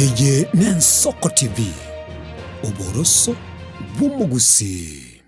Eye n'Ensoko TV, oboroso bw'omogusii.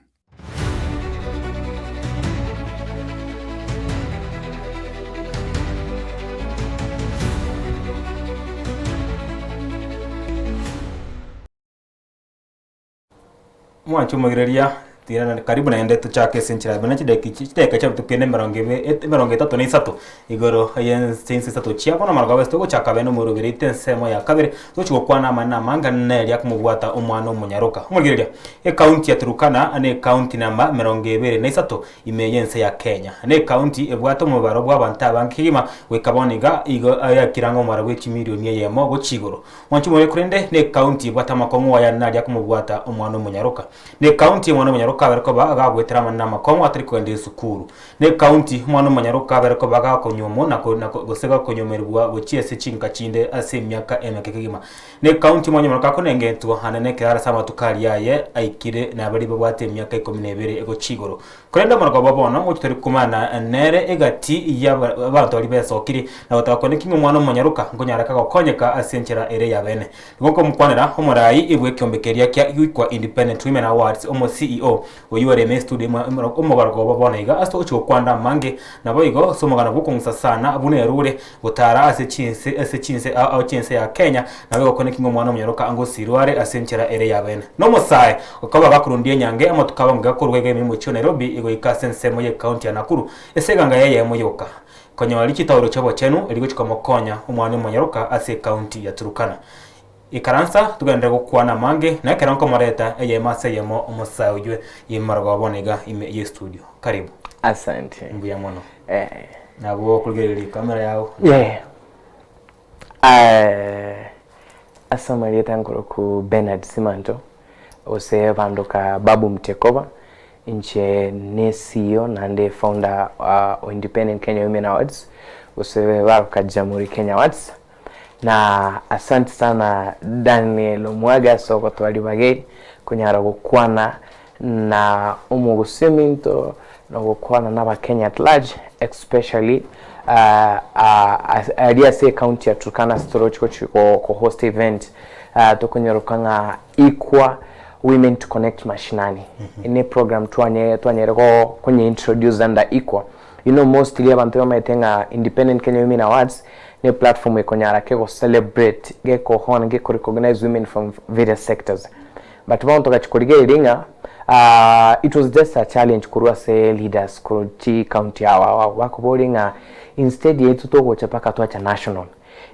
Mwanche omoigereria, tiga karibu naende tochake ase enchera buna chidaki chidakika chiabutokeire emerongo ebe emerongo etato na isato, igoro ya chinsa isato chia bono amaragoba ase togochaka bene omorobereite ensemo ya kabere, togochi gokwana amanene amange nere akomobwata omwana omonyaroka. Omorigereria, ecounty ya Turkana na ecounty namba emerongo ebere na isato ime y'ense ya Kenya. Na ecounty ebwate omobaro bwa abanto abange kegima goika bono iga igo yakire ang'e omobaro bwe chimilioni eyemo gochia igoro. Mwanche more korende nekaunti ebwate amakong'u aya naria akomobwata omwana omonyaroka. Nekaunti omwana omonyaroka abere koba agagoetera amanene amakong'u atari kogenda esukuru. Nekaunti omwana omonyaroka abere koba agakonyuomwa na ko na gose gakonyuomerigwa gochia ase chinka chinde ase emiaka emeke kegima. Nekaunti omwana omonyaroka akonengetwa ande nekeraro ase amatuko aria aye aikire na baria babwate emiaka ikomi na ebere egochia igoro. Korende omorogoba bono ngochia tori komana nere egati y'abanto baria besokire, na gotaka kwane ki ng'a omwana omonyaroka nkonyareka gokonyeka ase enchera ere y'abeene. Nigo nkomokwanera omorai bw'ekeombe keria kia Equal Independent Women Awards, omo CEO, oyio ore ime estudio omobarogoba bono iga ase ogochia gokwanda amange, naboigo ase omogano bw'okong'usa sana buna erure gotara ase chinse ase chinse ao ao chi'ense ya Kenya, nabo egokwana ki ng'a omwana omonyaroka angosirwe are ase enchera ere y'abeene. Nomosae okoba gakorundia enyange amatuko abo ngega korwa iga ime omochie o Nairobi goika ase ensemo y'ecounty ya Nakuru ase eganga yaye eyemo yoka. Konyora chitauro chi'obochenu erio gochia komokonya omwana omonyaroka ase ecounty ya Turkana. Ikaransa togenderere gokwana amange na ekero nkomoreta eyemo ase eyemo omosae oywe ime marogoba bono iga ime y'estudio. Karibu. Asante. Mbuya mono. Eh. Nabo okorigereria ekamera yao. Yeah. Eh, ase amarieta nkoroku Bernard Simanto, gose bandoka Babu Mtekoba, inche ne CEO naende founder o Independent Kenya Women Awards, gose baroka Jamhuri Kenya Awards. Na asante sana Daniel Omwage ase ogotoa ribaga eri, konyara gokwana na omogusii ominto na gokwana na abakenya at large especially aria ase ecounty ya Turkana ase torochi gochi ko host event tokonyeroka ng'a Equal Women to Connect Mashinani. Ne program twanye twanyare konye introduce under Equal. You know mostly abanto bamaete ng'a Independent Kenya Women Awards ne platform ekonyara kego celebrate geko hone geko recognize women from various sectors. But bono togachi korigereria ng'a ah, it was just a challenge korwa ase leaders korwa chi county ao ao ao bakoboria ng'a instead yaito togocha mpaka twacha national.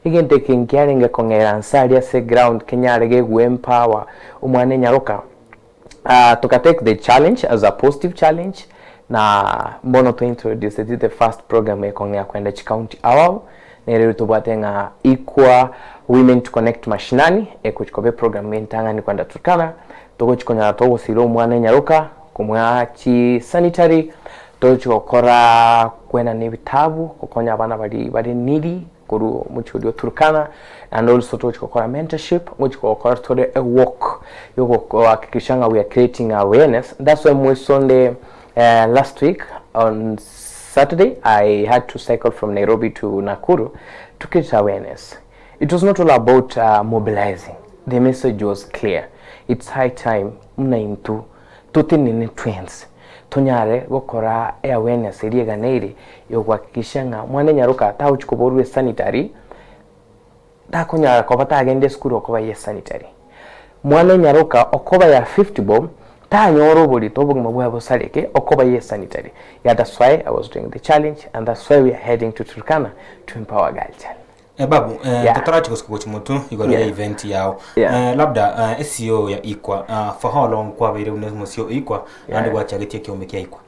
Egento eke nkiarenge kong'era nse aria ase ground kenyare gegue empower omwana enyaroka ah, toka take the challenge as a positive challenge na mbono twa introduce the first program ekong'ea kwenda chi county ao ao Nere tobwate ng'a Equal Women to Connect Mashinani ekochi koba eprogram entang'ani kwenda Turkana, togochi konyora togosira omwana enyaroka, komoa chi sanitary, togochi gokora kwenana ebitabu, gokonya abana baria bare needy korwa omochie oria o Turkana, naende also togochi gokora mentorship, ngochi gokora tore a walk yogohakikisha ng'a we are creating awareness, that's why mwesonde last week on Saturday I had to cycle from Nairobi to Nakuru to create awareness. It was not all about uh, mobilizing. The message was clear. It's high time muna intu totenene twensi tonyare gokora awareness eria eganeire yogohakikisha ng'a mwana enyaroka tagochi koborwa esanitary takonyara koba tagenda esukuru okoba ye sanitary. Mwana enyaroka okoba ya 50 bob tanyora oborito obogima bwaye bosareke okoba ye sanitary. Yeah that's why I was doing the challenge and that's why we are heading to Turkana to empower girl child. Eh, babu eh, Yeah. totarachi gosuka gochi motu igoro ya Yeah. event yao Yeah. eh, labda eh, CEO ya Ikwa uh, for how long kwabeire buna omosio Ikwa naende Yeah. gwachagetie ekiombe kia Ikwa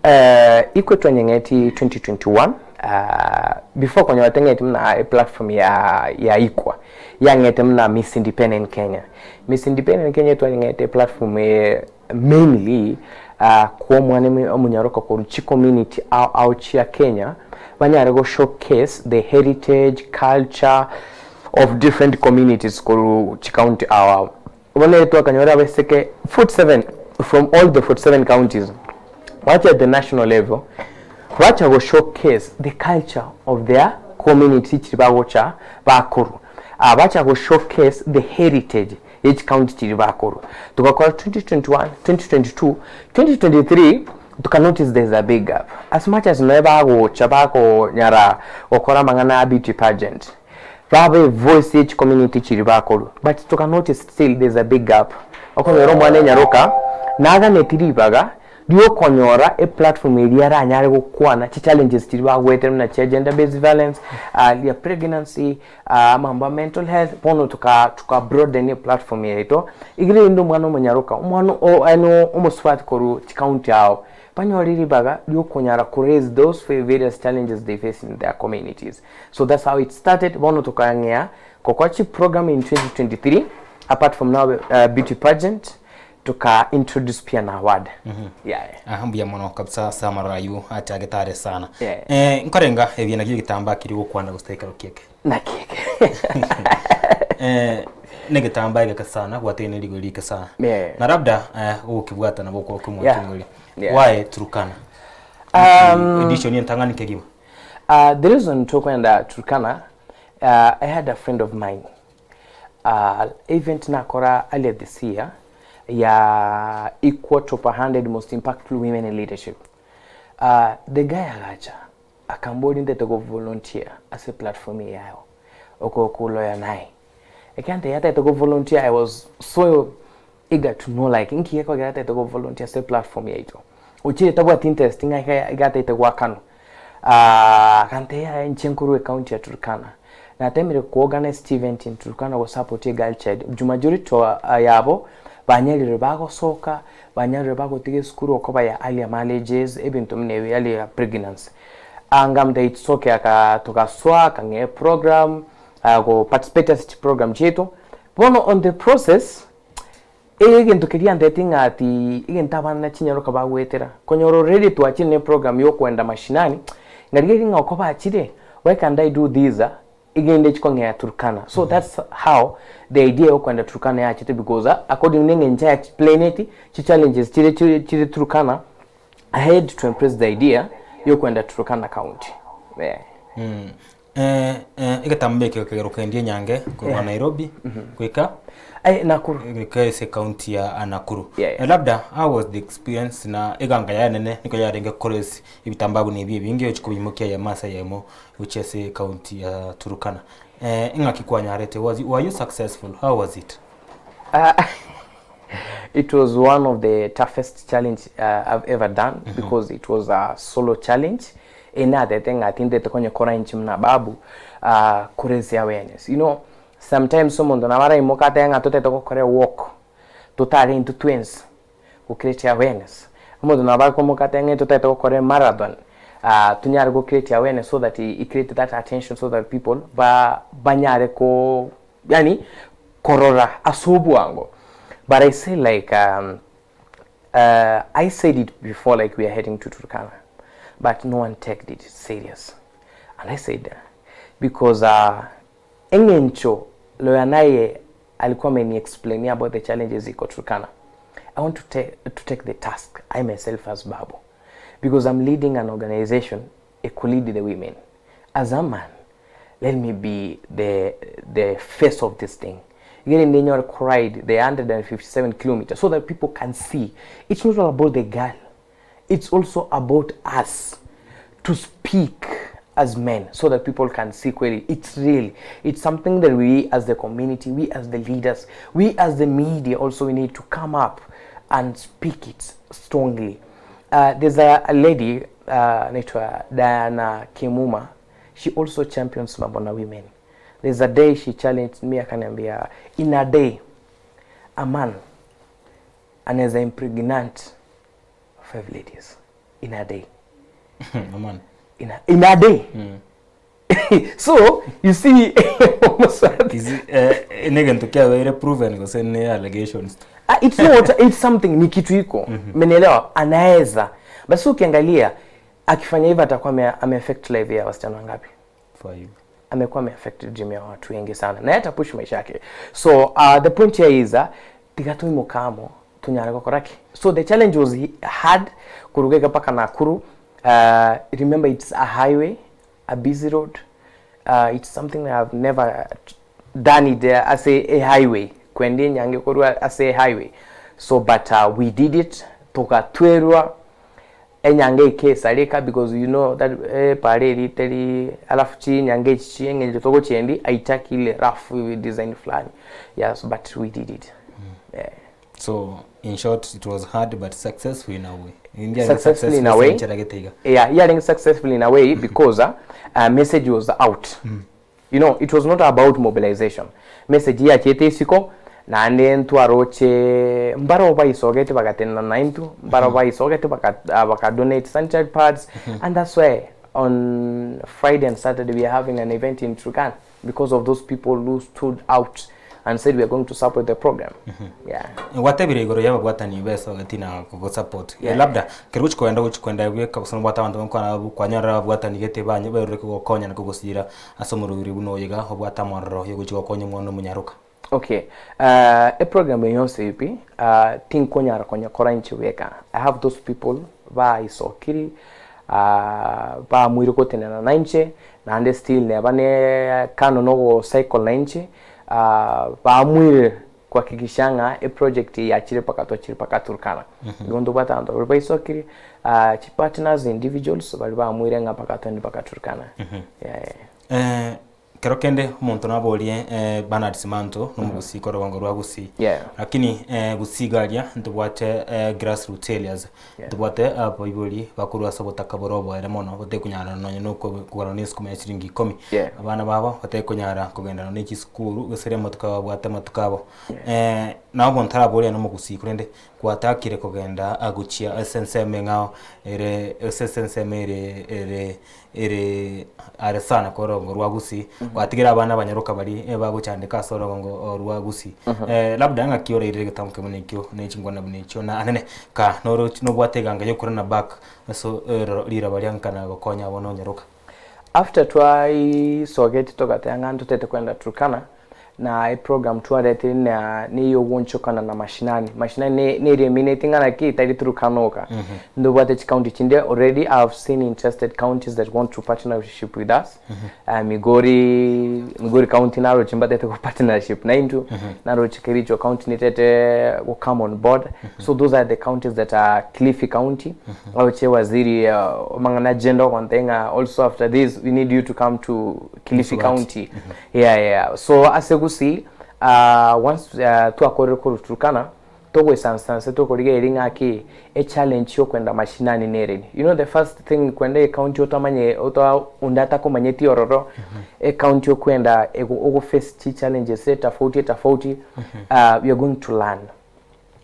Eh, Ikwa twanyeng'eti 2021 uh, before konyora teng'eti muna eplatform ya ya Ikwa yang'ete muna Miss Independent Kenya. Miss Independent Kenya twanyeng'ete eplatform eye mainly uh, kwa omwana emi- omonyaroka korwa chicommunity ao ao chia Kenya banyare go showcase the heritage culture of different communities korwa chicounty ao ao. Bono ere twakanyora abaiseke 47 from all the 47 counties bacha at the national level bacha go showcase the culture of their community chiri bagocha bakorwa. Bacha go showcase the heritage ye chicounty chiria bakorwa. Togakora 2021, 2022, 2023 toka notice there is a big gap. As much as noe bagocha bakonyara gokora amang'ana a beauty pageant, babe voice ye chicommunity chiria bakorwa, but toka notice still there is a big gap. Okonyora omwana enyaroka naganeti ribaga riokonyora eplatform eria aranyare gokwana chichallenges chiria bagwetera buna chia gender based violence, ria pregnancy, amambo a mental health, bono toka toka broaden eplatform yaito, igere rende omwana omonyaroka, omwana o yaani omosubati korwa chicounty ao, banyore ribaga riokonyara ko raise those various challenges they face in their communities. So that's how it started, bono tokang'ea gokora chiprogram in 2023, apart from now beauty pageant, Toka introduce pia na award. Yeah, yeah. Aha, mbuya mono kabisa ase amaroro aywo achagete are sana. Yeah. Eh, nkorenga ebi nabio egetambaa keria gokwana gose ekero kieke. Naki eke. Eh, negetambaa egeke sana gwateine rigori rike sana. Yeah. Na labda eh, ogokibwata nabo okwa Yeah. omong'ori. Yeah. Why Turkana? Edition entang'ani kegima. The reason tokwenda Turkana, I had a friend of mine Event nakora earlier this year ya Equal Top 100 Most Impactful Women in Leadership. The guy agacha akamboria ntete go volunteer ase platform eye yago okokuloya naye. Ekero antebia atete go volunteer I was so eager to know like nki gekogera atete go volunteer ase platform yaito. Ochire tabwati interest ng'a iga iga atete goakanwa. Akantebia yaya inche nkorwa ecounty ya Turkana, natemire ko organise chievent in Turkana go support egirl child, ju majority yabo banyarire bagosoka, banyarire bagotiga esukuru okoba ya earlier marriages, ebinto buna ebi earlier pregnancy. Nkamotebia it's okay aka togasoa akang'ea eprogram, go participate ase chiprogram chiaito, bono on the process, Egento keria anteti ng'a ati egento abana chinyaroka bagoetera, konyora already twachire ne program ya okoenda mashinani, ng'a rigereria ng'a oko bachire, why can't I do this egende chikong'ea Turkana. So that's how the idea ya okoenda Turkana yachete because according ne eng'encho ya explaineti chichallenges chire chire Turkana, I had to embrace the idea ya okoenda Turkana county, yeah. Egetambe ekio kegeroka endia enyange korwa Nairobi goika Nakuru. Goika ase ekaunti ya Nakuru. Yeah, yeah. Labda how was the experience na eganga yaye enene nigo yarenge koresi ebitambaa buna ebi ebinge ochi kobimokia eyemo ase eyemo gochia ase ekaunti ya Turkana. Ing'aki kwanyarete was were you successful how was it? It was one of the toughest challenge I've ever done because it was a solo challenge enatete ng'a tintete konya kora inche buna babu ko raise awareness you know sometimes omonto nabo araimoke atebe ng'a totete gokora ewalk totare intwe twensi go create awareness omonto nabo akoimoka atebe ng'a totete gokora emarathon tonyare go create awareness so that e create that attention so that people ba banyare ko yaani korora ase obwango but I say like I said it before like we are heading to Turkana but no one taked it serious and I said because eng'encho lawyer naye alikuwa ameni explainia about the challenges iko Turkana I want to take, to take the task I myself as Babu because I'm leading an organization ekulead the women as a man let me be the the face of this thing iga rende nyore koride the 157 kilometer so that people can see it's not all about the girl it's also about us to speak as men so that people can see kweli it's real it's something that we as the community we as the leaders we as the media also we need to come up and speak it strongly there's a, a lady anaitwa Diana Kimuma she also champions mambo na women there's a day she challenged me akaniambia in a day a man anaweza impregnant five ladies in a day A man. In a day so you see Is it, eh, negento kiabeire proven gose ne allegations tu? Ah, it's not it's something ni kitu iko mmenielewa anaweza basi ukiangalia akifanya hivyo atakuwa ame, ame affect life ya wasichana wangapi Five. Amekuwa ame affect dream ya watu wengi sana na yeye atapush maisha yake so the point here is tiga toimoka amo tonyare gokora ki so the challenge was hard koruga iga mpaka Nakuru remember it's a highway a busy road it's something that I've never done it ase e highway kwendia enyange korwa ase e highway so but we did it togatwerwa enyange eke esareka because you know that epara eria teri alafu chinyange echi chia eng'encho togochiendi haitaki ile rough design fulani yes but we did it yeah. So in short it was hard but successful in a way. India Successful in a way. Enchera gete iga. Yeah, yarenge successful in a way because message was out. You know, it was not about mobilization. Message yachete isiko naende ntwaroche mbaro baisogete bagatenena naintwe mbaro baisogete baka, baka donate sanitary pads and that's why on Friday and Saturday we are having an event in Turkana because of those people who stood out and said we are going to support the program. Yeah. Gwatebire igoro y'ababwatani besogeti na kogosupport. Yeah. Labda kero gochi koenda gochi koenda bweka gose nobwate abanto bakwana abwo kwanyora ababwatani gete banye baerure kogokonya na kogosira ase omorobiri buna oyo iga obwate amororo yogochi gokonya omwana omonyaroka. Okay, eprogram eye yonsi pi tinkonyara konyekora inche bweka. I have those people baisokiri baamuire gotenena nainche naende still neba ne kando na ogocycle nainche baamuire kuhakikisha ng'a eproject eye yachire mpaka twachire mpaka Turkana. Igo ntobwate abanto baria baisokiri chipartners, individuals baria baamuire ng'a mpaka twende mpaka Turkana. Yeah, yeah. Kero kende omonto naborie Bernard Simanto nomogusii korogongo rwa Gusii. Yeah. Lakini Gusii iga aria ntobwate grassroots areas, ntobwate abaibori bakorwa ase obotaka bore oboere mono batekonyara nonye na okogora na esukuma ya chiringi ikomi. Yeah. Abana babo batekonyara kogenda nonye na chisukuru gose riria amatuko babwate amatuko abo. Nabo omonto araborie aye nomogusii korende gwatakire kogenda gochia ase ensemo eng'ao ere ase ensemo ere ere ere are sana korogongo rwa Gusii, gwatigire abana abanyaroka baria bagochandeka ase orogongo rwa Gusii. Labda ng'aki orairire egetambo kebuna buna ekio ne chingwana buna echio na anene ka norochi nobwate eganga yokorana back ase eroro riraba ria nka na gokonya abwo nonyaroka. After twaisogeti togateba ng'a ntotete kwenda Turkana, Na eprogram twaretire na neyogwonchokana na mashinani. Mashinani ne neri emineti ng'a naki tari Turkana oka. Ndobwate chicounty chinde already I have seen interested counties that want to partnership with us. Migori, Migori county naroche mbatete go partnership naintwe, naroche Kericho county nitete go come on board. So those are the counties that are Kilifi county, aroche waziri amang'ana agenda ogontebia ng'a also after this we need you to come to Kilifi Mosubati. county. Yeah, yeah. So ase gusii ah, once ah, twakorire korwa Turkana togoisansansa tokorigereria ng'a ki echallenge yokwenda mashinani nereri. You know the first thing kwenda ecounty otamanye ota onde atakomanyeti ororo ecounty okwenda ego ogoface chichallenges etafauti etafauti ah, we are going to learn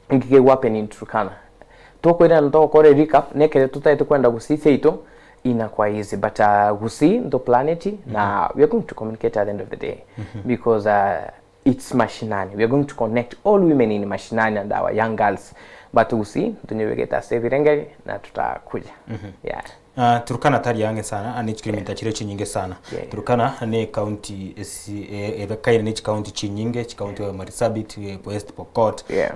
nki kegohappen in Turkana. Tokoirana togokora erecap nekere totagete kwenda gusii seito inakuwa easy but gusii ntoplaneti na we are going to communicate at the end of the day because it's mashinani we are going to connect all women in mashinani and our young girls but gusii ntonyebegete ase ebirengeri na tutakuja yeah. Turkana tari ang'e sana ane chikilomita chire chinyinge sana. Yeah. Turkana ne ecounty esi e- ebekaine ne chicounty chinyinge, chicounty ya Marsabit, West Pokot, Yeah.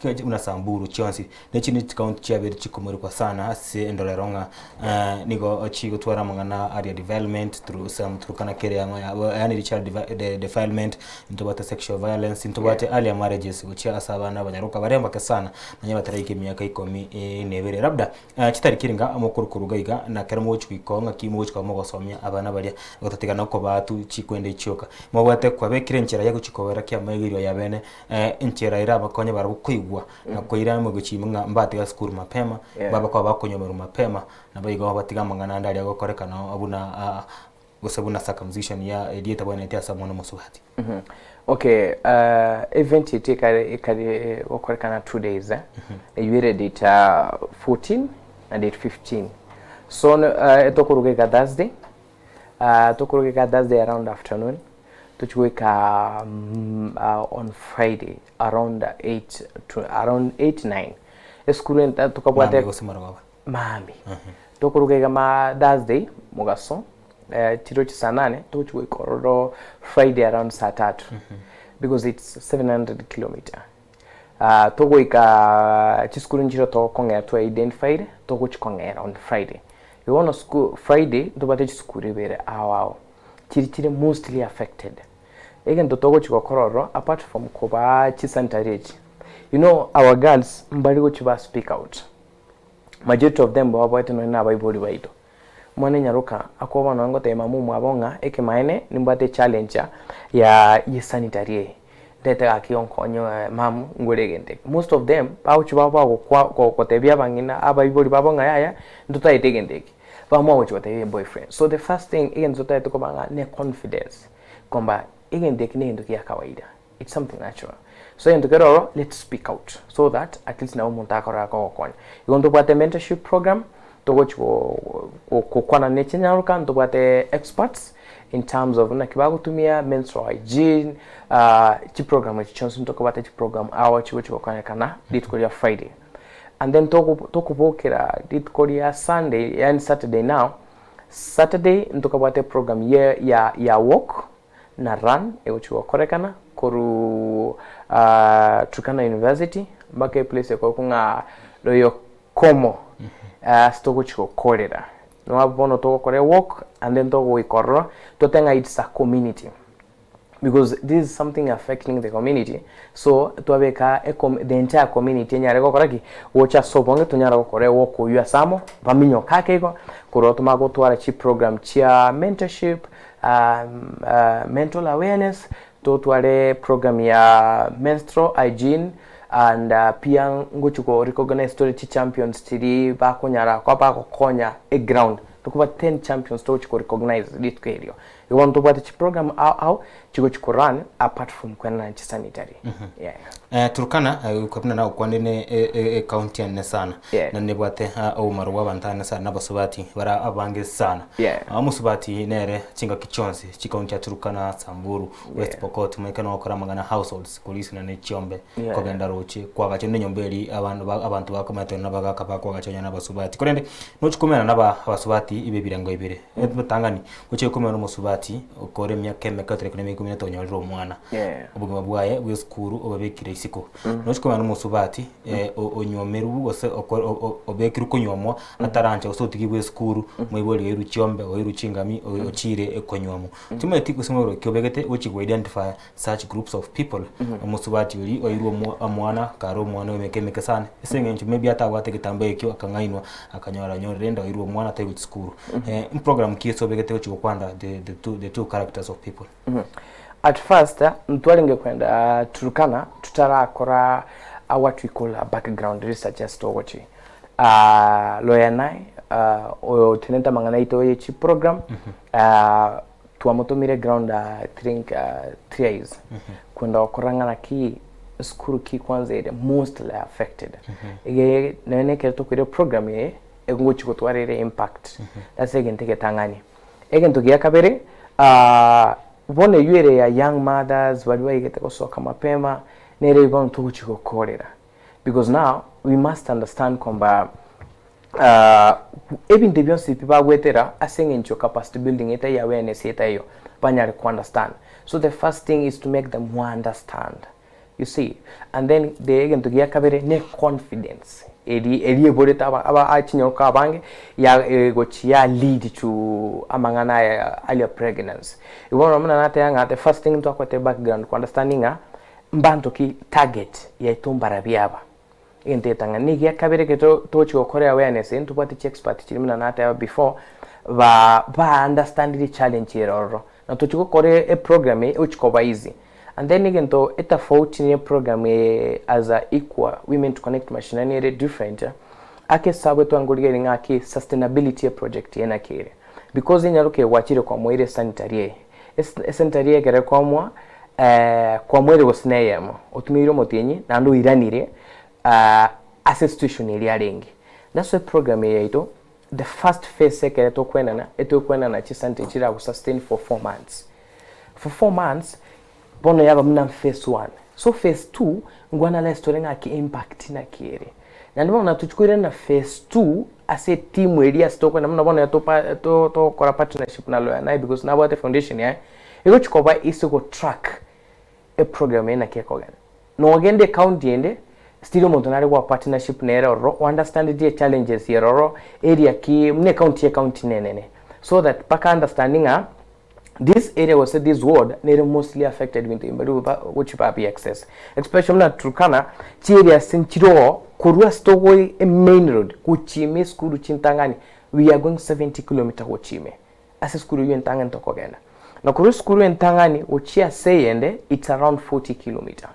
eh, buna Samburu chionsi. Nechi ne chicounty chiabeire chikomorikwa sana ase endorero ng'a nigo chigotwara amang'ana aria development through some Turkana kere ama yaani child defilement, ntobwate sexual violence, ntobwate earlier marriages gochia ase abana abanyaroka baria abake sana nonye bataraika emiaka ikomi na ebere. Labda Chitariki ringa mokorukorwa iga iga, na ekero mogochia goika oo ng'aki mogochia koba mogosomia abana baria, gotatiga nokobaa tu chikwenda echioka. Mobwate kwabekire enchera ya gochia kobarokia amaigerio aya bene, enchera erabakonye barabwo koigwa na koira amo gochia ime ng'a mbatiga sukuru mapema, babe koba bakonyomerwa mapema, naboigo batige amang'ana ande aria agokorekana oo buna gose buna circumcision ya eria etabwenereti ase omwana omosubati. Okay, event yaito ekare ekare gokorekana 2 days eh? Eywo ere date 14 na date 15. So etokoruga iga Thursday, tokoruga iga Thursday around afternoon, tochi goika on Friday around 8 to around 8 9. Esukuru enta tokabwate Mambia gose marogoba. Maambia. Tokoruga iga ma Thursday mogaso chiro chi saa nane togochi goika ororo Friday around saa tatu because it's 700 kilometer. Togoika chisukuru nchiro togokong'era twa identified togochikong'era on Friday. Igo bono Friday ntobwate chisukuru ibere ao ao chiri chire mostly affected. Egento togochi gokora ororo apart from kobaa chisanitary echi, you know our girls mbari gochi ba speak out, majority of them baboete nonye na abaibori baito. Omwana enyaroka akoba nonye ngotebia mama omwabo ng'a ekemaene nimbwate echallenge ya ye sanitary eye, ndete gaki onkonye mum ngore egento eke. Most of them bagochi baba bagokwa gotebia abang'ina abaibori babo ng'a yaya ntotagete egento eke, bamua gochi gotebia boyfriend. So the first thing egento totagete koba ng'a ne confidence. Kwamba egento eke negento gia kawaida, it's something natural. So egento kere ororo, let's speak out so that at least nabo omonto akorora akogokonya. Igo ntobwate mentorship program, togochi go gokwana ne chinyaroka, ntobwate experts in terms of naki bagotumia menstrual hygiene, chiprogram echi chionsi ntokobwate chiprogram ao chigochi gokorekana rituko ria Friday. And then togo tokobokera rituko ria Sunday yaani Saturday now, Saturday ntokabwate eprogram ye ya ya walk na run egochi gokorekana korwa Turkana University mpaka eplace ekorokwa ng'a Loyokomo ase togochi gokorera. Nabo abwo bono togokora ewalk and then togoika ororo tote ng'a it's a community because this is something affecting the community so twabeka ecom the entire community enyare gokora ki? Gocha ase obonge tonyare gokora ewalk oywo ase amo baminyoke ake igo korwa tomanye gotwara chiprogram chia mentorship mental awareness totware program ya menstrual hygiene and pia ngochi ko recognize tore chichampions chiria bakonyara koba bagokonya eground tokoba ten champions togochi ko recognize rituko erio. Igo bono ntobwate chiprogram ao ao chigochi ko run apart from kwenana chisanitary. Yeah. Eh, Turkana eh, buna nagokwanire ne e- e- ecounty ene sana Yeah. na nebwate ah, obomaro bwa abanto ane sana abasubati bara abange sana Yeah. Ah, omosubati nere chingaki chionsi chikaunti ya Turkana, Samburu, West Yeah. Pokot moike nogokora amang'ana households korisana ne chiombe Yeah. kogenda roche kwagacha onde enyomba eri abanto ba abanto bakometa na abagaka bakwagacha onye na abasubati korende nochi komena na aba abasubati ibe ebirengo ibere ebitangaani Gochia komenya nomosubati okore emiaka emeke otarenge na emiaka ikomi na tonyorire omwana, Yeah. obogima bwaye bwa esukuru obabekire isiko. Nochi komenya nomosubati onywomerwe gose oko- o- o- obekirwe konywomwa atarancha gose otigigwe esukuru, moibori oirwe chiombe, oirwe chingami, o- ochire ekonywomwa. Timanyeti gose morokio obegete gochi go identify such groups of people, omosubati oria oirwe omwa omwana kare omwana o emiaka emeke sana, ase eng'encho maybe atabwate egetambo ekio akang'ainwa akanyora onyorire enda oirwe omwana tari gochia sukuru. Mprogram ki ase obegete gochia gokwanda the the two the two characters of people? At first ntwarenge kwenda Turkana tutarakora what we call a background research ase togochi lawyer naye oyo otenenete amang'ana aito ye chiprogram Twamotomire ground I think thrice kwenda gokora ng'a naki esukuru ki kwanza ere mostly affected. Ege nonye na ekero tokoira program eye egochi gotwara ere impact ase egento egetang'ani. Egento gia kabere bono eywo ere ya young mothers baria baigete gosoka mapema nere bono togochi gokorera because now we must understand kwamba Ebinto bionsi pi bagwetera ase eng'encho capacity building etaiyo awareness etaiyo banyare ko understand. So the first thing is to make them understand you see and then the egento gia kabere ne confidence eri eri eborete aba aba chinyoroko abange ya egochi ya lead to amang'ana aya earlier pregnancy. Igo bono buna nateba ng'a the first thing ntwakwete background ko understanding ng'a mbanto ki target yaito mbarabio aba. Egento getang'ani. Na egia kabere ekero to togochia gokora awareness eye ntobwate chiexpert chiria buna nateba before, ba ba understandire challenge ere ororo. Na tochia gokora eprogram eye egochia koba easy. And then egento etafauti na eprogram eye as a equal women to connect mashinani ere different, ake esabu etwangorigereria ng'a ki sustainability ye project eye naki ere. Because enyaroka eye gwachire kwamoira esanitary eye, Esanitary eye ekero ekomoa, kwamoeire gose na eyemo, otumeire omotienyi naende oiranire ase esituation eria arenge. That's why program eye yaito, the first phase ekero tokwenana, etokwenana chisanitary chirago sustain for 4 months. For 4 months, bono yaba buna phase one. So phase two, nko analyse tore ng'aki impact naki ere. Naende bono natochi koirana phase two ase etimu eria ase tokoenda buna bono topa to togokora partnership na Lawyer Naye because nabwate foundation yaye, egochi koba ase go track eprogram eye naki ekogenda. Nogenda ecounty ende, still omonto nare gwa partnership nere ororo, o understandeti echallenges ere ororo, area ki, buna ecounty ecounty nenene. So that mpaka understanding ng'a. This area gose this ward nere mostly affected ebinto ebi mbari gochi babi access especially buna Turkana chi areas nchiroo korwa ase togoi emain road gochia ime esukuru chintang'ani we are going 70 kilometer gochia ime ase esukuru eywo entang'ani tokogenda na korwa esukuru entang'ani gochia ase eyende it's around 40 kilometer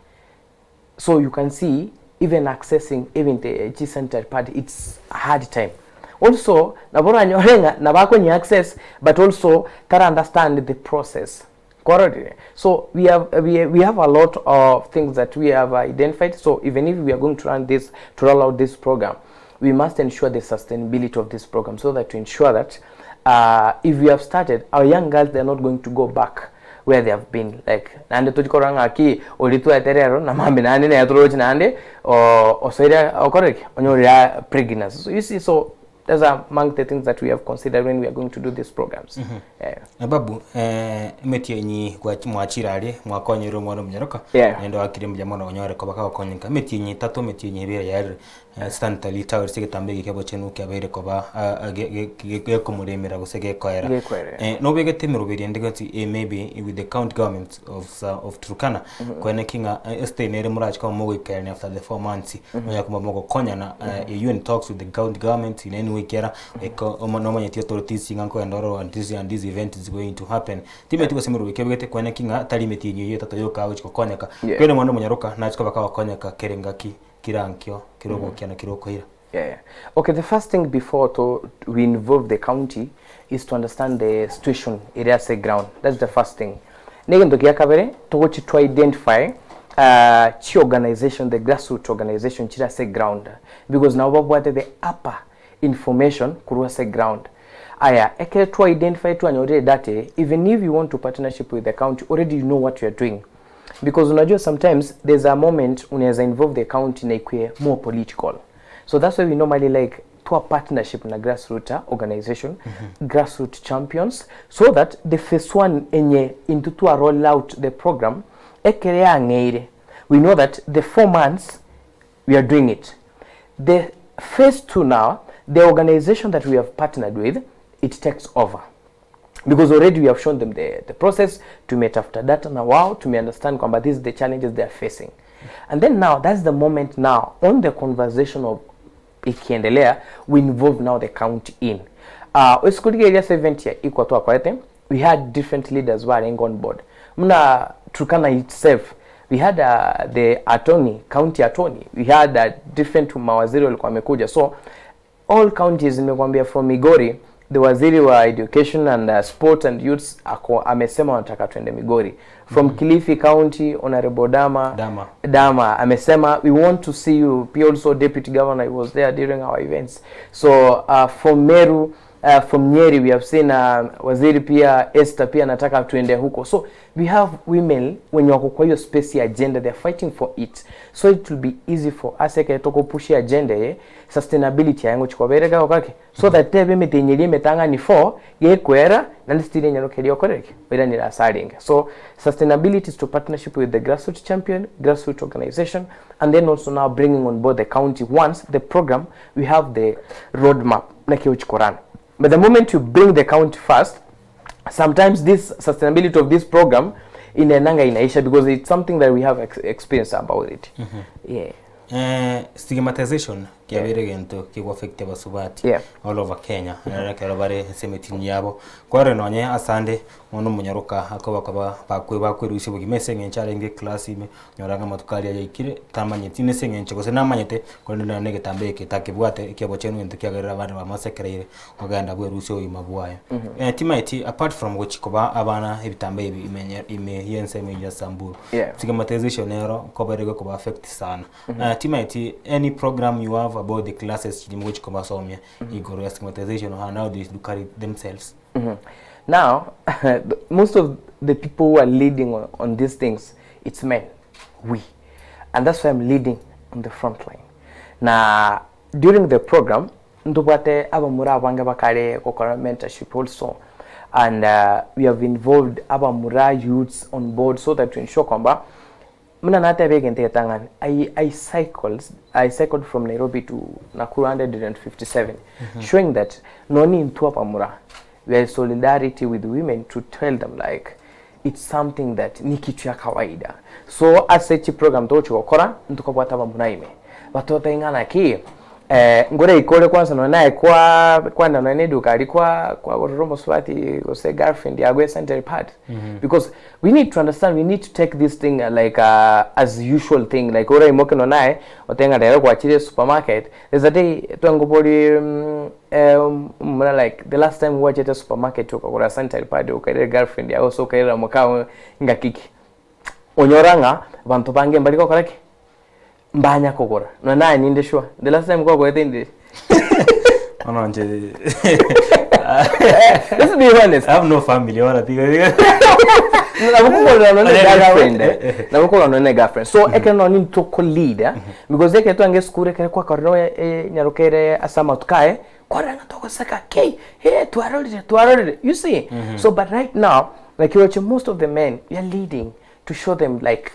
So you can see even accessing ebinto chi sanitary pad it's a hard time. Also nabo oranyore ng'a nabo akonye access but also tara understand the process. Kwarorire? So we have, we, we have a lot of things that we have identified so even if we are going to run this, to roll out this program we must ensure the sustainability of this program so that to ensure that uh, if we have started our young girls they are not going to go back where they have been like naende tochi korora ng'aki oria twaete rero na mambia naende nere toroche naende osoire okore ki onyorire a pregnancy so you see so those are among the things that we have considered when we are going to do these programs eh. Babu, emetienyi mwachire aria mwakonyire omwana omonyaroka Yeah. naende oakire mbuya mono onyore koba kagokonyeka emetienyi etato emetienyi ebere yaerire Sanitary towels egetambe eke ki'obochenu kiabeire koba gekomoremera gose gekoera. Gekoera. Nobegete emeroberi ende gose maybe with the county government of Turkana koeneki ng'a estate nere morache koba mogoikerania after the 4 months monyare koba mogokonyana you in talks with the county government in any way kera nomanyeti authorities ng'a nkogenda ororo and this and this event is going to happen. Timanyeti gose emeroberi kebegete koeneki ng'a tari emetienyi eyio etato yoka agochi gokonyeka. Kende omwana omonyaroka nachi koba kagokonyeka kere engaki kera nkio kera ogokia na kera okoira. Yeah. Okay, the first thing before to we involve the county is to understand the situation ere ase ground. That's the first thing. Negento gia kabere togochi to identify chi organization, the grassroots organization chire ase ground because nabo babwate the upper information korwa ase ground. Aya, ekere twa identify twanyorire data eye, even if you want to partnership with the county already you know what you are doing. Because unajua sometimes there's a moment unaweza involve the county na ikue more political. So that's why we normally like to a partnership na grassroots organization, grassroots champions, so that the phase one enye into to roll out the program ekere yang'eire. We know that the 4 months we are doing it. The phase two now, the organization that we have partnered with, it takes over because already we have shown them the process tumetafuta data na wao tumeunderstand kwamba this is the challenges they are facing and then now that's the moment now on the conversation of ikiendelea we involve now the county in area 70 ya ikwa twakorete we had different leaders barenga on board muna Turkana itself we had the attorney county attorney we had different mawaziri walikuwa wamekuja so all counties nimekwambia from Migori the waziri wa education and sport and youths ako amesema wanataka tuende Migori from Kilifi County Honorable Dama Dama. Dama amesema we want to see you pia also deputy governor he was there during our events so from Meru from Nyeri we have seen waziri pia Esther pia anataka tuende huko so we have women wenye wako kwa hiyo space ya agenda they are fighting for it so it will be easy for us eke toko push agenda ye sustainability yango chikobereka okake so that tebe mitenyerie emetang'ani 4 gekwera nandi stiri nyarokeria okoreke oiranira asaringe so sustainability is to partnership with the grassroots champion grassroots organization and then also now bringing on board the county once the program we have the roadmap nakio chikorana but the moment you bring the county first sometimes this sustainability of this program inaenanga inaisha because it's something that we have experience about it yeah. Stigmatization kiabere gento kigwa affect abasubati all over Kenya mm kero bare ase emetinyi yabo kware nonye asande mono omonyaroka akoba koba bakwe bakwerusia obogima ase eng'encho arenge class ime nyora ng'a amatuko aria yaikire tamanyeti na ase eng'encho gose namanyete korende nonye na egetambe eke takebwate ekiabochenu egento kiagerire abana bamosekereire ogenda bwerusia obogima bwaye. Timaeti apart from gochi koba abana ebitamba ebi imenye ime ya ensemo eywo ya Samburu stigmatization nero kobere gokoba affect sana. Timaeti any program you have about the classes chiri mogochi kobasomia igoro ya stigmatization and how they should carry themselves? Now, most of the people who are leading on these things, it's men, we. And that's why I'm leading on the front line. Na during the program, ntobwate abamura abange bakare gokora mentorship also. And we have involved abamura youths on board so that to ensure kwamba muna natebe egento getang'ani I cycled from Nairobi to Nakuru 157 showing that noni intwe abamura. We are in solidarity with women to tell them like it's something that ni kitu ya kawaida. So ase chiprogram togochi gokora ntokobwate abamura ime batotebie ng'a naki ngore ikore kwanza nonye naye kwa kwenda nonye na eduka aria kwa kwagorera omosubati gose girlfriend yago esanitary pad because we need to understand we need to take this thing like as usual thing like oraimoke nonye naye otebe ng'a rero gwachire supermarket there's a day twangoboria Omomura like the last time gwachete supermarket okagora sanitary pad okairera girlfriend yago gose okairera mokao ngaki ki? Onyora ng'a abanto bange mbari gokora ki? Mbanya kogora. Nonye naye ninde sure the last time kwagoete inde Bono inche Let's be honest. I have no family bono tiga Nabo kogorera nonye na girlfriend eh. Nabo kogorera nonye na girlfriend. So ekero nonye intwe oko lead because ekero twange esukuru ekero kwakorire enyaroka ere ase amatuko aye, kwarora ng'a togoseka kei, eh twarorire twarorire, you see. So but right now, like roche most of the men we are leading to show them like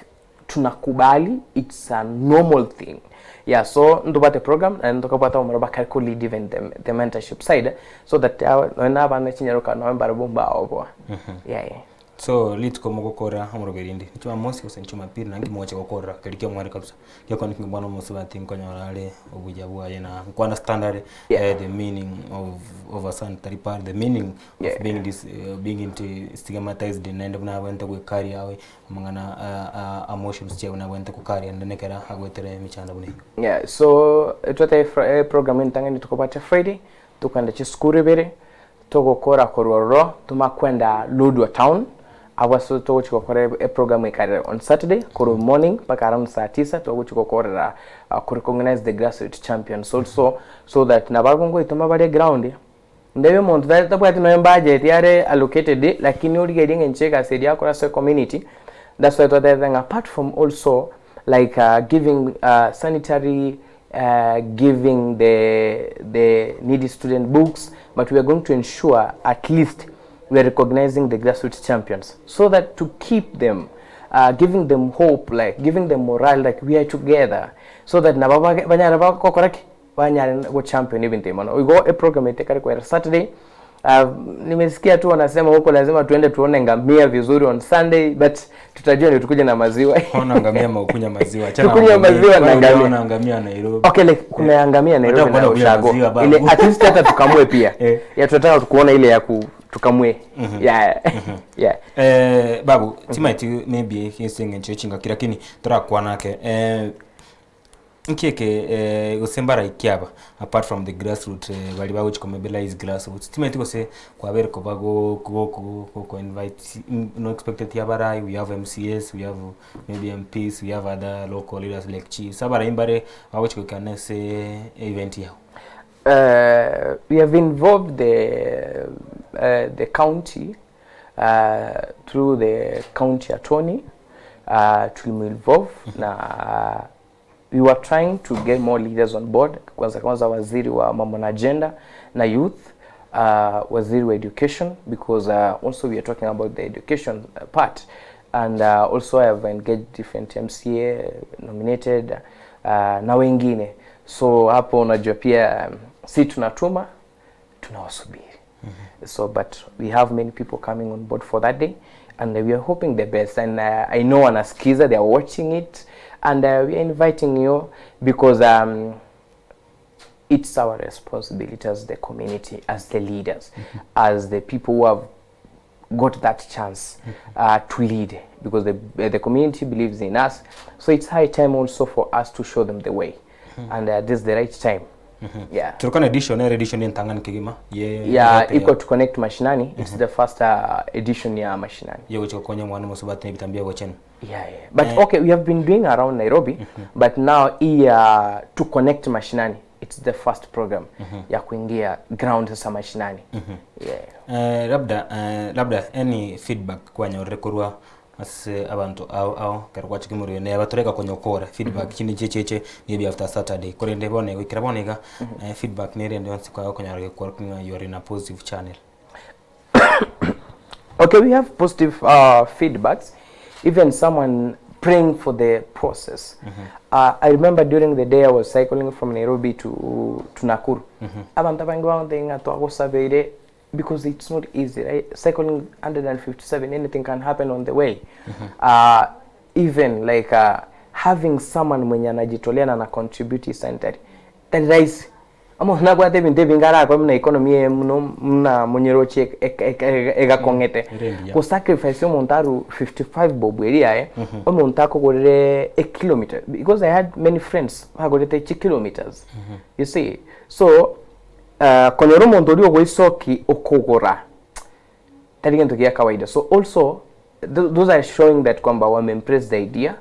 tunakubali it's a normal thing. Yeah, so ntobwate program naende ntokabwate abamura bakare ko lead even the, the mentorship side so that nonye na abana chinyaroka nonye mbarabwo mbaoboa. Yeah, yeah. So rituko mogokora omoroberi inde, Jumamosi gose Jumapili naki mogocha gokorera keria kiomware kabisa, giokwana ki bono omosubati nkonyora are obuya bwaye na nko understand are Yeah. the meaning of of a sanitary pad, the meaning of being dis being into stigmatized naende buna abwenerete goikaria awe amang'ana a emotions chiaye buna abwenerete gokaria naende na ekero agoetera emechando buna eyio. Yeah, so twateba eprogram entang'ani tokobwatia Friday, tokogenda chisukuru ibere, Togokora korwa ororo tomakwenda Lodwar town abwo ase togochia gokora eprogram ekare on Saturday korwa morning mpaka around saa tisa togochia gokorera ko recognize the grassroot champions also so that nabarabwo ngoitoma bare ground ndebe omonto tabwati nonya budget yare allocated lakini origererie eng'encho egasi eria akora ase ecommunity that's why twatebete ng'a apart from also like giving sanitary giving the the needy student books but we are going to ensure at least we are recognizing the grassroots champions so that to keep them giving them hope like giving them morale like we are together so that nabo banyare gokora ki banyare go champion ebinto ebi mono igo eprogram eye tekare koera Saturday Nimesikia tu wanasema huko lazima tuende tuone ngamia vizuri on Sunday but tutajua ni tukuje na maziwa. Ona ngamia ama ukunywa maziwa. Achana Tukunywe ngamia. maziwa na Kwani ngamia. unaona ngamia Nairobi. Okay, like kuna ngamia Nairobi Unataka na kuona kunywa ushago. maziwa, babu. Ile at least hata tukamue pia. Eh. Ya tunataka kuona ile ya ku tukamue. Yeah. Yeah. Eh, babu timaeti maybe ase eng'encho ya chingaki lakini torakwane ake eh, Nki eke gose mbaraiki aba apart from the grassroot baria bagochi ko mobilize grassroots timanyeti gose kwabere koba go go go invite no expected abarai we have MCAs we have maybe MPs we have other local leaders like chiefs abarai mbare bagochi goikana ase event yago. We have involved the the county through the county attorney tulimu involve na we were trying to get more leaders on board kwanza kwanza waziri wa mambo na gender na youth uh, waziri wa education because uh, also we are talking about the education part and uh, also I have engaged different MCA nominated uh, na wengine so hapo unajua pia um, si tunatuma tunawasubiri so but we have many people coming on board for that day and we are hoping the best and uh, I know wanasikiza they are watching it and uh, we are inviting you because um, it's our responsibility as the community as the leaders as the people who have got that chance to lead because the, the community believes in us so it's high time also for us to show them the way and uh, this is the right time yeah Turkana edition ere edition entang'ani kegima ye ya yote iko to connect mashinani it's the first edition ya mashinani yogochia gokonya omwana omosubati na ebitambi egochenu yeah, yeah. but okay we have been doing around nairobi but now hii ya to connect mashinani it's the first program ya kuingia ground sasa mashinani yeah. Eh, labda eh, labda any feedback kwanyorire korwa ase abanto ao ao ekero gwachika omorero neba toreka konyokora feedback chinde chiche maybe after Saturday korende bono goikera bono iga eh, feedback nere ende yonsi kwaya okonyora gekora ng'a you are in a positive channel. Okay, we have positive uh, feedbacks. Even someone praying for the process. I remember during the day I was cycling from Nairobi to, to Nakuru. Abantu abange bagontebia ng'a twagosabeire Because it's not easy right cycling 157 anything can happen on the way even like having someone mwenye anajitolea na ana contribute sanitary tari rahisi. Omonto nabwate ebinto ebinge arakore buna economy eye muno buna monyeroche egakong'ete. Ere engiya. Go sacrifice omonto arwe 55 bob eria yaye, omonto akogorere ekilometer because I had many friends bagorete chikilometers you see. So konyora omonto oria ogoisoki okogora tari gento gia kawaida. So also those are showing that kwamba wame embrace the idea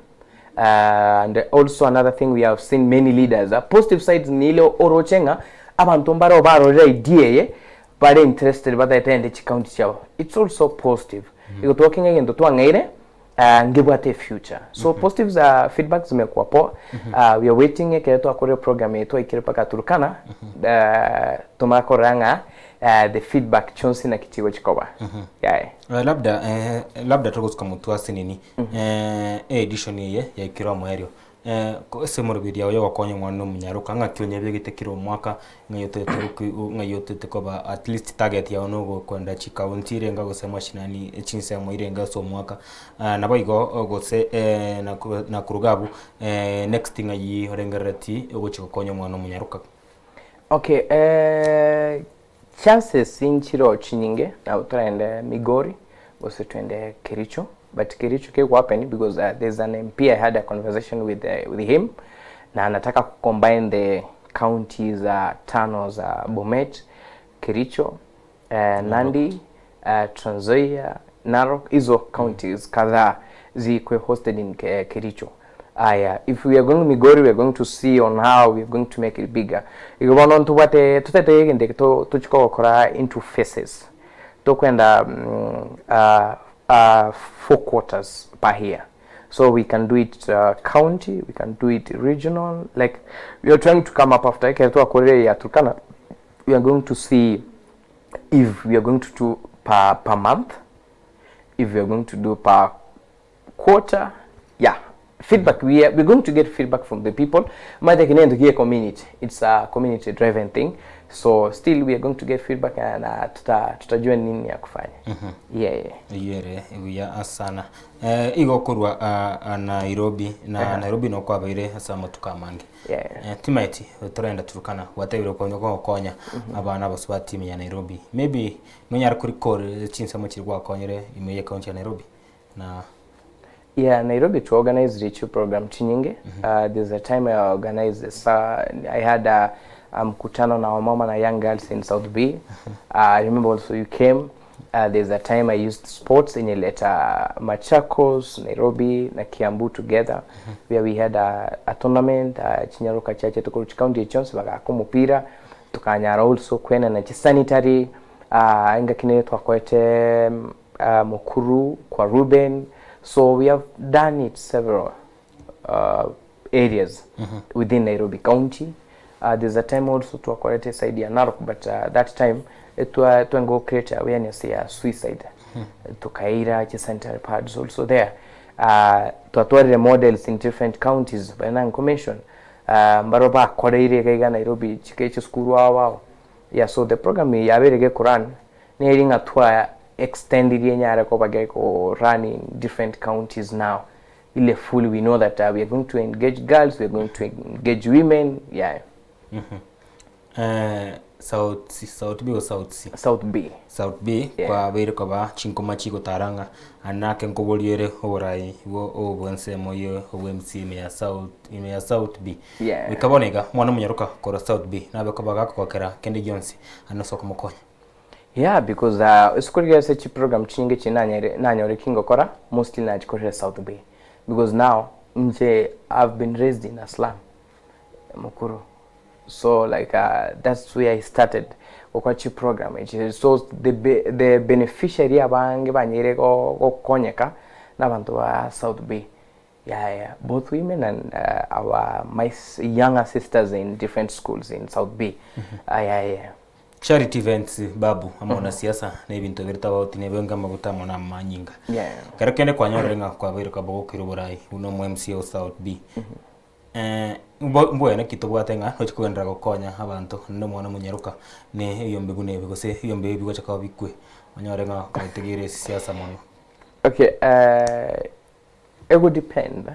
and also another thing we have seen many leaders positive sides ni ile oroche ng'a abanto mbare obarorire idea eye bare interested batagete ende chicounty chiabo it's also positive igo twakinga egento twang'eire ngebwate efuture so positives feedback zimekuwa poa we are waiting ekero twakorire program eye twaikire mpaka Turkana tomara korora ng'a the feedback chionsi naki chigochi koba yaya. Labda labda togosuka motwe ase nini edition eye yaikire omoerio ase omoroberi oye ogokonya omwana omonyaroka ng'aki onyebegete kera omwaka ng'ai otagete goki ng'ai otagete koba at least target yago na ogokwenda chikaunti irenga gose mashinani chinsemo irenga ase omwaka nabo igo gose nakoruga abwo next ng'ai orengerereti ogochi gokonya omwana omonyaroka. Okay chances nchiroo chinyinge nabo toragende Migori gose twende Kericho but Kericho kego happen because there's an MP I had a conversation with with him na anataka ku combine the counties tano za Bomet, Kericho, Nandi, Trans Nzoia, Narok hizo counties kadhaa zikuwe hosted in Kericho. Aya, if we are going Migori we are going to see on how we are going to make it bigger. Igo bono ntobwate totete egento eke to tochia kogokora into phases. Tokwenda four quarters per year. So we can do it county, we can do it regional, like we are trying to come up after ekero twakorire ya Turkana, we are going to see if we are going to do per, per month, if we are going to do per quarter, yeah. Feedback, we are, we're going to get feedback from the people. Omanyete eke negento gie community, it's a community driven thing. So still we are going to get feedback and uh, tuta, tutajua nini ya kufanya. Yeah, yeah. Eyio ere buya sana. Igo korwa Nairobi na Nairobi nokwabeire ase amatuko amange. Yeah. Timaeti torenda Turkana gwatebire okonya gokonya abana abasubati ime ya Nairobi. Maybe nonyare ko recall chinsemo chiria gwakonyire ime ye county ya Nairobi na Yeah, Nairobi to organize richu program chinyinge. There's a time I organized sa I had a, a mkutano na wamama na young girls in South B. I remember also you came. There's a time I used sports yenye ileta Machakos, Nairobi na Kiambu together where we had a tournament chinyaroka chiache tokorwa chicounty chionsi bagaka omopira tukanyara also kwenana chisanitary engaki nere twakorete Mukuru kwa Reuben so we have done it several areas within Nairobi county there's a time also twakorete side ya Narok but that time twa twenge go create awareness ya suicide tukaira chi sanitary pads also there twatwarire models in different counties baria na nkomention mbaro bakoreire iga iga Nairobi chike chisukuru ao ao yeah so the program yabeire gekorun neri ng'a twa extendirie enyare koba geko run in different counties now ile fully we know that we are going to engage girls we are going to engage women yeah. South C, South B gose South C? South B. South B, Yeah. kwabeire koba chinkoma chigotara ng'a ande nake nkoboria ere oborai bwo obwo ensemo ye obwa MC ime ya South ime ya South B. Yeah. Goika bono iga, omwana omonyaroka korwa South B nabe koba gakogokera kende gionsi ande ase okomokonya. Yeah, because ase korigereria ase chiprogram chinyinge chiri nanyare nanyore ki ngokora, mostly nachikorire South Bay. Because now, inche I've been raised in a slum, mukuru. So like that's where I started gokora chiprogram echi. So the be the beneficiary abange banyeire go gokonyeka, na abanto ba South Bay. Yaya, both women and our my younger sisters in different schools in South Bay. Yaya. Charity events babu amo na siasa na ebinto bire tofauti na ebinge amaguta amo na amanyinga. Yeah. Ekero kende kwanyorire ng'a kwabeire koba gokira oborai buna omo MCA o South B. Mbo mbwene ki tobwate ng'a tochi kogenderera gokonya abanto naende omwana omonyaroka ne ebiombe buna ebi gose ebiombe ebi bigocha koba bikwe onyore ng'a kwategeire siasa mono. Okay egodepend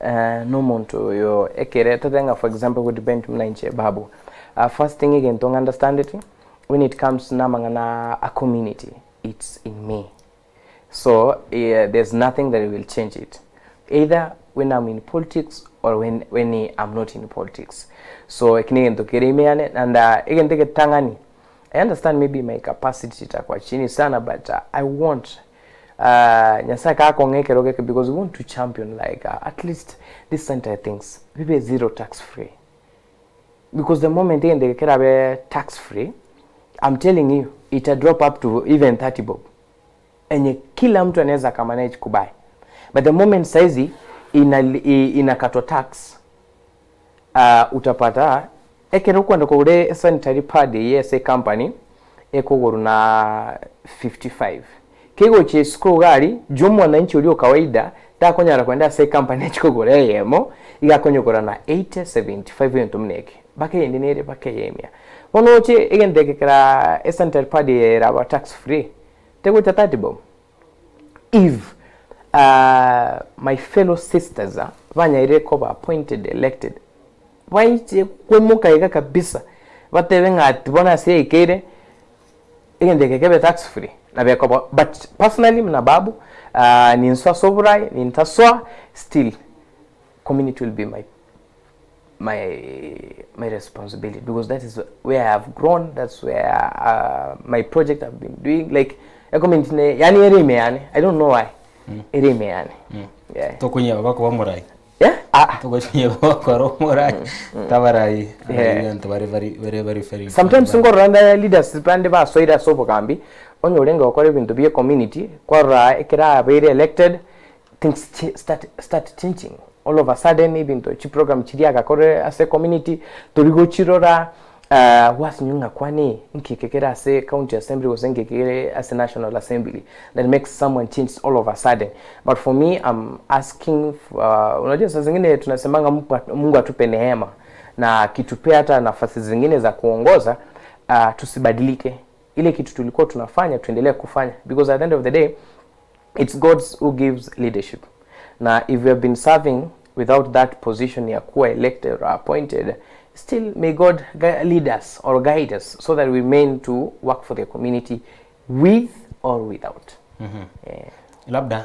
na omonto oyo ekere tote ng'a for example egodepend buna inche babu first thing egento ng'understandeti when it comes na amang'ana a community it's in me. So there's nothing that will change it either when I'm in politics or when, when I'm not in politics. So eki negento kere ime yane and egento egetang'ani I understand maybe my capacity itakuwa chini sana but I want Nyasaye kakong'a ekerogo eke because we want to champion like at least these sanitary things bibe zero tax free because the moment egento eke kerabe tax free I'm telling you ita drop up to even 30 bob enye kila mtu anaweza akamanage kubuy but the moment saizi ina, inakatwa tax utapata ekero okwenda kogora esanitary pad eye ase ecompany ekogorwa na 55 kegocha isiko iga aria juu omwananchi oria o kawaida takonyara kogenda ase ecompany achi kogora eyemo iga akonyegora na 80, 75 egento buna eke mpaka eyende nere mpaka eyemia. Bono oche egento eke kera esanitary pad eye eraba tax free tegocha 30 bob? If my fellow sisters banyaire koba appointed, elected, baiche koimoka iga kabisa batebe ng'a ati bono ase yaikeire egento eke kebe tax free nabo ekoba but personally buna babu ninsoa ase oborai nintasoa still community will be my my my responsibility because that is where I have grown that's where my project I've been doing like e community ne yani ere ime yane I don't know why ere ime yane yeah Tokonyeba bakoba omorai. yeah ah ah. Tokonyeba bakora omorai tabarai yeah. Abanto bare very very very very sometimes nkorora nda leaders bande basoire ase obogambi onye orenge gokora ebinto bie community kwarora ekero abeire elected things start start changing all of a sudden ebinto chiprogram chiria agakorire ase ecommunity tori gochirora gwasinywa ng'a kwani nki eke kere ase county assembly gose nki eke kere ase national assembly that makes someone change all of a sudden but for me I'm asking unajua saa zingine tunasemanga Mungu atupe neema na akitupea hata nafasi zingine za kuongoza tusibadilike ile kitu tulikuwa tunafanya tuendelee kufanya because at the end of the day it's God who gives leadership na if you have been serving without that position ya kuwa elected or appointed still may God lead us or guide us so that we remain to work for the community with or without. Yeah. Labda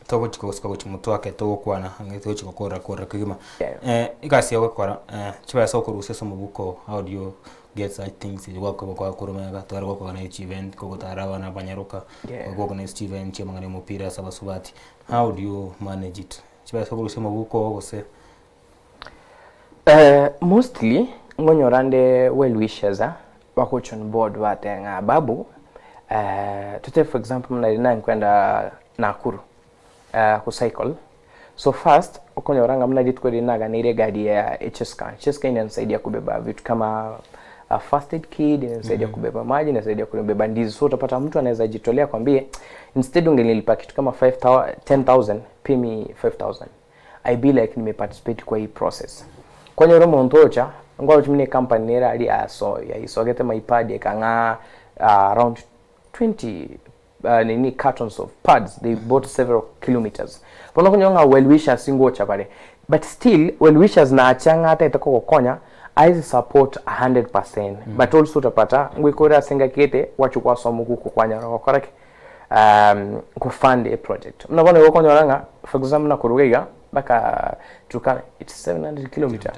togochi gosuka gochia motwe ake togokwana ang'e togochi gokorera korera kegima. Yeah. Egasi ya ogokora chibesa okorusia ase omobuko how do you get such things erio gwakoba kwakorwa magega tware gokorana chievent kogotara abana abanyaroka Yeah. goorganize chievent chia amang'ana ya omopira ase abasubati how do you manage it? Chibesa okorusia omobuko oo gose? Mostly nkonyora nde well wishers bagocha on board bateba ng'a babu totebe for example buna riria nakwenda Nakuru gocycle so first okonyora ng'a buna rituko riria naganeire egari ya Cheska, Cheska inanisaidia kubeba vitu kama first aid kit, inanisaidia kubeba maji, inanisaidia kubeba ndizi so utapata mtu anaweza jitolea akwambie instead ungenilipa kitu kama 10,000 pay me 5000 I be like nimeparticipate kwa hii process. Kwanyora omonto ocha nkwaroche buna ecompany nere aria yaso yaisogete my pad ekang'a around 20 nini cartons of pads they bought several kilometers. Bono okonyora ng'a well wishers ngocha bare but still well wishers nacha ng'a atagete kogokonya aise support 100% but also utapata ngoika ore ase engaki gete gwachia gwasoma ogoku kwanyora gokora ki? Go fund a project. Buna bono igo okonyora ng'a for example buna korwa iga mpaka Turkana it's 700 kilometer.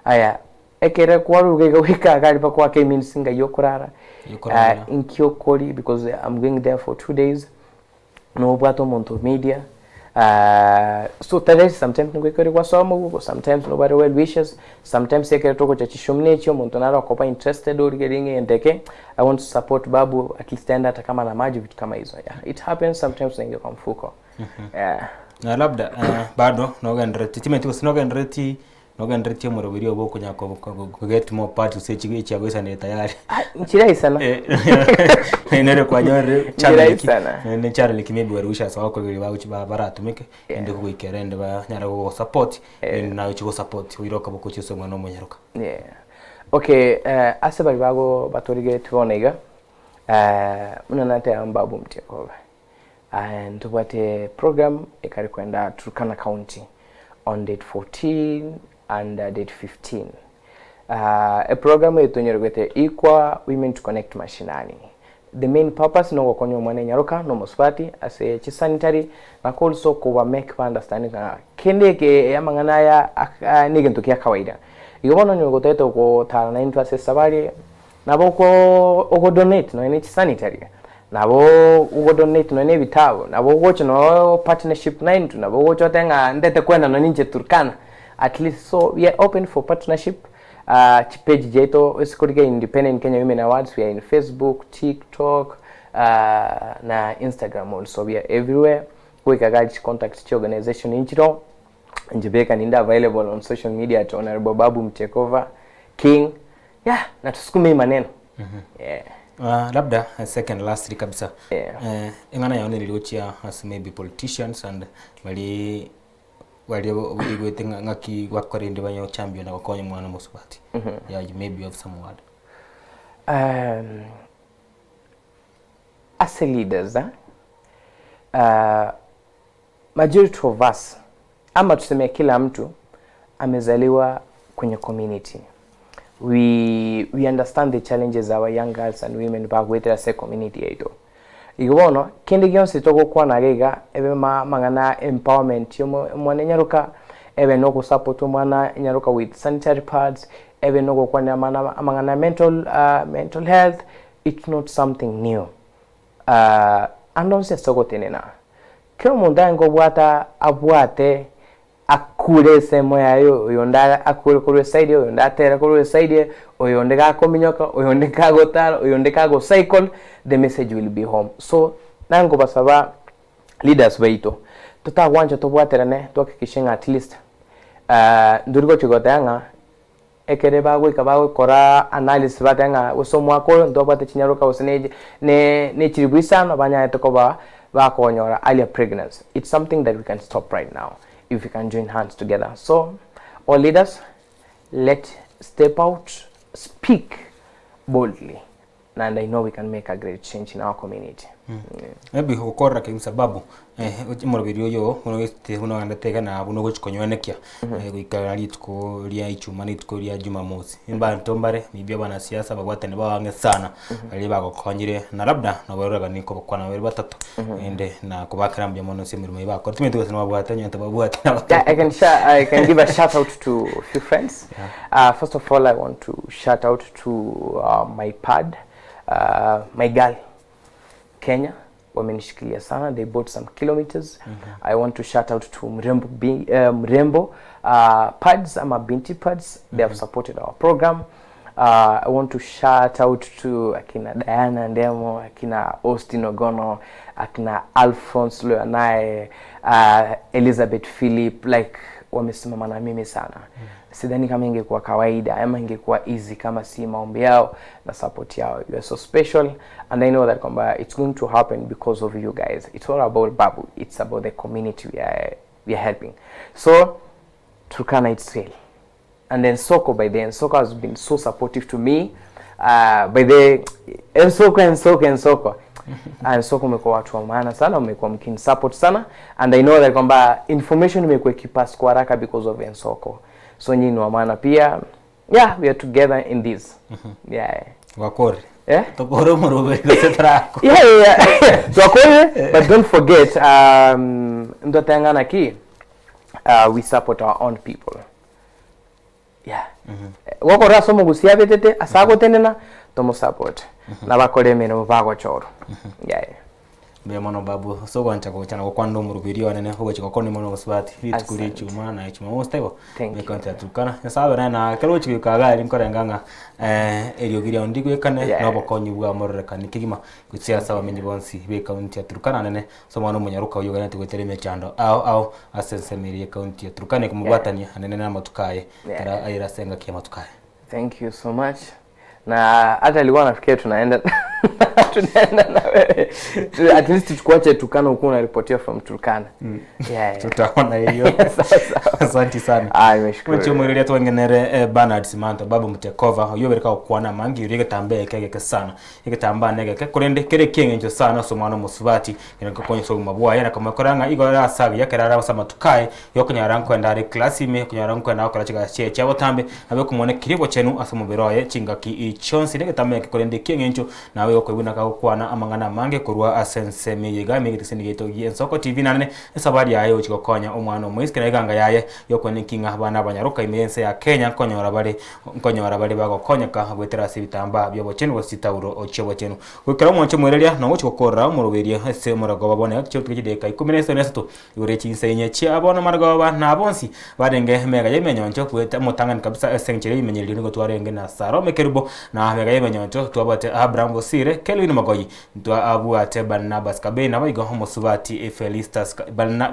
Aya ekere kwarwa iga goika iga aria mpaka oake emeans ng'ai okorara, Yokorara. nki okori because I'm going there for 2 days, nobwate omonto o media so tari sometimes nigo ekero gwasoma ogo, sometimes nobare well wishers, sometimes ekero togocha chishumu echi omonto nare okoba interested origereria ng'a egento eke I want to support babu at least aende hata kama na maji vitu kama hizo yeah. It happens sometimes naingia kwa mfuko yeah. Na labda bado nogendereti timanyeti gose nogendereti. Nogenderetie omoroberi obo okonya ko ko get more parts gose echi echiagoisanire tayari. Ah, nchiraisana. Nere kwanyorire channel eki, Nchiraisana. ne channel eki maybe well wishers bagokoigereria bagochi ba baratumeke, ende goikera ende banyare gogosupport, naende naye ochi gosupport oire okoboko gochia ase omwana omonyaroka. Yeah. Okay, eh, ase baria bago batorigeretie bono iga, eh, buna nateba mbabu mtiekobe. Aye ntobwate program ekare kwenda Turkana County on date 14 and date 15. Uh, eprogram eye tonyeregete Equal Women to Connect Mashinani. The main purpose nogokonya omwana enyaroka na omosubati ase chisanitary na also koba make ba understand ng'a kende eke amang'ana aya ak- negento kia kawaida. Igo bono onye gotagete gotara naintwe ase esabari Nabo oko donate nonya ne chisanitary, nabo ogo donate nonya ne ebitabu, nabo ogocha nonya partnership naintwe, nabo ogocha otebe ng'a ndete kwenda nonya ninche Turkana at least so we are open for partnership chi page chiaito ase korigia Independent Kenya Women Awards we are in Facebook, TikTok na Instagram also we are everywhere, goika iga chi contacts chia organization nchiroo. Inche beka ninde available on social media at Honorable Babu Mtekova King yeah na tusukume hii maneno yeah. Ah, labda second lastly kabisa Yeah. eh, eng'ana yao neri gochia ase maybe politicians and bari baria oigwete ng'a ng'aki gwakorende banye gochampion na gokonya omwana omosubati yeah, you maybe you have some word Um, ase leaders eh? uh, Majority of us ama tuseme kila mtu amezaliwa kwenye community we, we understand the challenges our young girls and women bagoetera ase community yaito. Igo bono kende gionsi togokwana iga iga ebe ma amang'ana empowerment ya omwana enyaroka, ebe na ogosupport omwana enyaroka with sanitary pads, ebe na ogokwanera amana amang'ana ya mental mental health, it's not something new. Ande onsi ase ogotenena, kera omonto aye nkobwata abwate akure esemo yaye, oyonde akure korwa eside eye, oyonde atere korwa eside eye, oyonde gakominyoka, oyonde kagotara, oyonde kagocycle, the message will be home. So, nankobasaba leaders baito, totagwancha tobwaterane tohakikishe ng'a at least ntori gochia goteba ng'a Ekere bagoika bagokora analysis bateba ng'a gose omwaka oyo ntwabwate chinyaroka gose ne ne ne chilifu isano banyarete koba bakonyora earlier pregnancy. It's something that we can stop right now if we can join hands together. So all leaders let step out, speak boldly and I know we can make a great change in our community. Maybe gokorera kegima sababu omoroberi oyo buna oete buna ogendete iga na buna ogochi konyoenekia goika rituko ria ichuma na rituko ria jumamosi. Abanto mbare maybe abanasiasa babwatani bao ang'e sana baria bagokonyire na labda nabo ororogani kobakwana babere batato naende na kobakera mbuya mono ase emeremo eywo bakorete. Timanyeti gose nobabwate onye tobabwati nabo. Yeah, I can share, I can give a shout out to a few friends. First of all, I want to shout out to my pad, my girl, Kenya. Wamenishikilia sana, they bought some kilometers. I want to shout out to Mrembo, Bi- Mrembo Pads ama Binti Pads. They have supported our program. I want to shout out to akina Diana Ndemo, akina Austin Ogono, akina Alphonse Loyanae, Elizabeth Philip, like wamesimama na mimi sana. Sidhani kama ingekuwa kawaida ama ingekuwa easy kama si maombi yao na support yao. You are so special and I know that kwamba it's going to happen because of you guys. It's all about Babu. It's about the community we are helping. So Turkana it's real. And then Soko by then, Soko has been so supportive to me. By the Nsoko Nsoko Nsoko and Soko umekuwa watu wa maana sana, umekuwa mkin support sana and I know that kwamba information imekuwa ikipass kwa haraka because of Nsoko. So nyinyi ni wa maana pia. Yeah, we are together in this. Yeah. Gwakore. Yeah? Tokore omoroberi gose torako. Yeah. Twakore, but don't forget ntoteng'ana ki we support our own people. Yeah. Gokora ase omogusia abetete ase agotenena tomosupport nabakore emeremo bagochorwa. Yeah. Mbuya mono babu, ase ogwancha gocha na gokwanera omoroberi one ogochia gokwana ime nobosubati rituko ria Asante. Ijumaa na Jumamosi taibo? Thank you. Ekaunti ya Turkana. Nyasae abe naye na ekero ogochia goika iga aria nkorenga ng'a eriogi riao ndigwekane Yes. na obokonyi bwa mororekani kegima gochia ase abamenyi bonsi ba ekaunti ya Turkana nene ase omwana omonyaroka oyio oganetie goetera emechando ao ao ase ensemo eria ya ekaunti ya Turkana ekomobwatania anene na amatuko aye Yeah. ekero aire ase engaki y'amatuko aye. Thank you so much. Na hata alikuwa anafikiria tunaenda tunaenda na wewe. At least tukuache Turkana ukuwa unaripotia from Turkana. Yeah, yeah. Tutaona hiyo. Sawa sawa. Asanti sana. Ah, nimeshukuru. Omochie omoiroria twangenere eh, Bernard Simanto Babu Mutekova oyio obereka gokwana amange igoro y'egetambaa eke egeke sana. Egetambaa negeke korende kere ekieng'encho sana ase omwana omosubati kere gokonya ase obogima bwaye na komokora ng'a igo ere ase agiya ekero are ase amatuko aye yokonyara nkoenda are eclass ime okonyara nkoenda gokora chigasi chiaye chia botambe nabe okomona keria obochenu ase omobere oye chingaki chionsi. Negetambaa eke korende ekieng'encho nawe okoigwa buna kagokwana amang'ana amange korwa ase ensemo eye iga ime egetiseni giaito gi'Ensoko TV naende esabari yaye gochia gokonya omwana omoiseke na eganga yaye yokoeneki ng'a abana abanyaroka ime y'ense ya Kenya nkonyora bare Nkonyora bare bagokonyeka goetera ase ebitambaa bi'obochenu gose chitauro chi'obochenu. Goikera omwancho omoereria na ogochia gokorera omoroberio ase omoragoba bono chigotuka chidakika ikomi na isano na isato igoro ye chinsa inye chia bono amarogoba na bonsi barenge emega y'emenyoncho goeta omotang'ani kabisa ase enchera y'ebimenyererio nigo twarenge na Salome Kerubo na emega y'emenyoncho twabwate Abraham Bosire, Kelvin Mogoyi, Ntwabwate Barnabas Kabei naboigo omosubati Felistus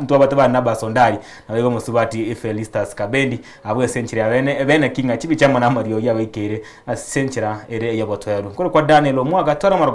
Ntwabwate Barnabas Ondari naboigo omosubati Felistus Kabendi. Abwo ase enchera ya bene, bene ki ng'a chibicha amo namariogi abaikeire ase enchera ere ey'obotoeru. Nkorokwa Daniel omwaka tware omorwani.